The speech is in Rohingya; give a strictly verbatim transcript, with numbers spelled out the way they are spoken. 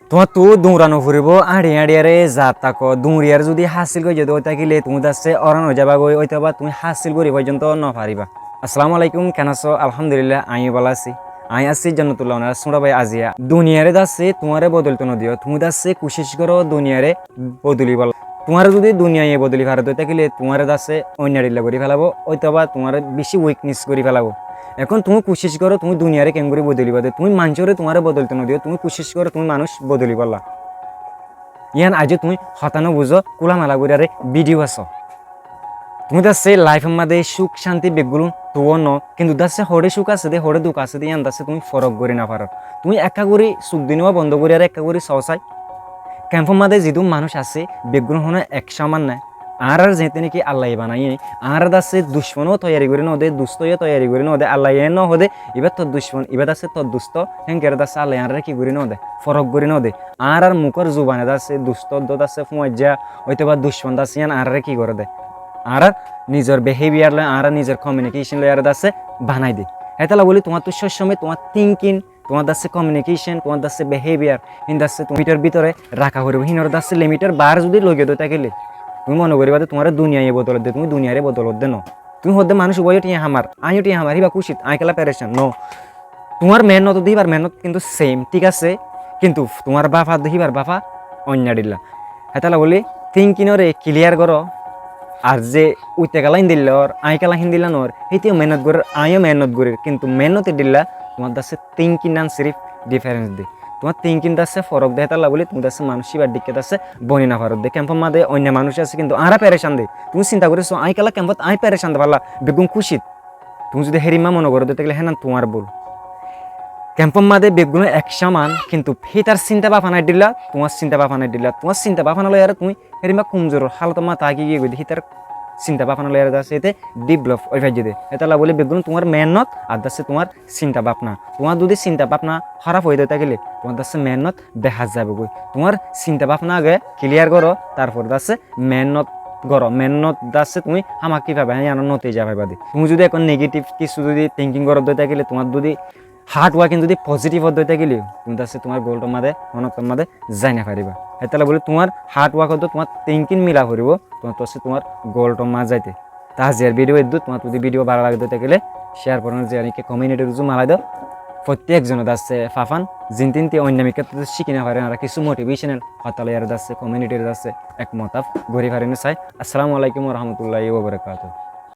Tuáñttu duñra no foribó, áñçi áñçiyaré za táko. Duñriyaré zudi hásil goijjó de ói tákile tuñí dassé óran ói zaiba goi, óitoba tuñí hásil gorí foijjonto no fariba. Assalamu alaikum, ken asó? Alhamdulillah, añí bála así. Añí así Jannatullah, onar súñça bái Aziya. Duniyaré dassé tuáñre bodolito no diyó, tuñí dassé kucíc goró duniyaré bodolibolla. Tuáñre zudi duniyaye bodoli fare de ói tákile tuáñre dassé oinna dhilla gorí félaibo, óitoba tuáñre beci weakness gorí félaibo. Ehón tuñí kucíc goró, tuñí duniyaré keéngorí bodoliba de, tuñí maincóre tuáñre bodolito no diyó, tuñí kucíc goró tuñí manúic bodolibolla. Yían aijjó tuñí hotá no buzó, kúla mela gorí aré video asó. Tuñí dassé laifor máze cúk cánti beggún tuwó no, kintu dassé hoçé cúk asé de, hoçé duk asé de, yían dassé tuñí forok gorí no faror. Tuñí ekká gorí suk duinúa bondó gorí aré ekká gorí soó sai. Kemfor máze zedún manúic asé, beggún honó ek cóman nái. Añárar zeéñtte niki Allaye banaiyé, añárar dassé ducmon ó toiyari gorí no de, dustó yó toiyari gorí no de, Allaye no hoó de, ibá tor ducmon, ibá dassé tor dustó, héngoré dassé Allaye añáráre ki gorí no de, forok gorí no de. Añárar mukór zubane dassé dustó dó dassé fúañijja, óitoba ducmon dassé yían añáráre ki goré de. Añárar nizor behavior loi, añárar nizor communication loi aré dassé banai de. Hétolla bóli tuáñttu sób somoi tuáñr thinking, tuáñr dassé communication, tuáñr dassé behavior, hín dassé tuáñr limitor bútore raká foribó. Hínoré dassé limitor baár zudi loi giyé de ói tákile, tuñí mone goríba de tuáñre duniyaye bodolot de, tuñí duniyaré bodolot de no. Tuñí hoó de manúic uwá yó thiañ hamar, añí yó thiañ hamar, híba kúcit, añí kiyólla perecan, no. Tuáñr meénnot de híbar meénnot kintu same, thík asé, kintu tuáñr báfa de híbar báfa oinna dhilla. Hétolla bóli thinking oré clear goró, ar ze uitte kiyólla híndilla ór, añí kiyólla híndilla no ór, híte yó meénnot gorér, añí yó meénnot gorír, kintu meénnot dhilla tuáñr dassé thinking an sirif difference de. Tuáñr thinking dassé forok de, hétolla bóli tuñí dassé manúic híbar dhikká dassé boni no faror de. Kemfor máze oinna manúic asé kintu añára perecan de. Tuñí sinta gorí soó, añí kiyólla kemfot añí perecan de falla, beggún kúcit. Tuñí zudi hérimma mone goró de ói tákile hénan tuáñr bul. Kemfor máze beggún ek cóman, kintu hítar sinta báfana dhilla, tuáñr sinta báfana dhilla. Tuáñr sinta báfana loi aré tuñí hérimma kumzoror hálotor máze táki giyé goi de, hítar sinta báfana loi aré dassé ite develop ói faijjé de. Hétolla bóli beggún tuáñr meénnot ar dassé tuáñr sinta báfana. Tuáñr zudi sinta báfana hóraf ói de ói tákile, tuáñr dassé meénnot behár zaibo goi. Tuáñr sinta báfana age clear goró, tarfor dassé meénnot goró. Meénnot dassé tuñí hámaká ki faiba, hé, yíanor notija faiba de. Tuñí zudi ehón negative kissú zudi thinking goró de ói tákile, tuáñr zudi hard working zudi positive ó de ói tákile, tuñí dassé tuáñr goal tor máze, honó októr máze zai no faribá. Hétolla bóli tuáñr hard work ó de tuáñr thinking mila foribó, tuáñr dassé tuáñr goal tor máze zaite. Te aziyar video eddur, tuáñr zudi video bála lage de ói tákile share goron, ziyán ki community r uzu malai do. Fottí ekzone dassé fafan, zin tin ti oinna mikká tu cíki no fare, añára kissú motivational hotá loi aré dassé community r dassé ek motaf gorí fari no sai. Assalamu alaikum wa rahmatullahi wa barakatuh.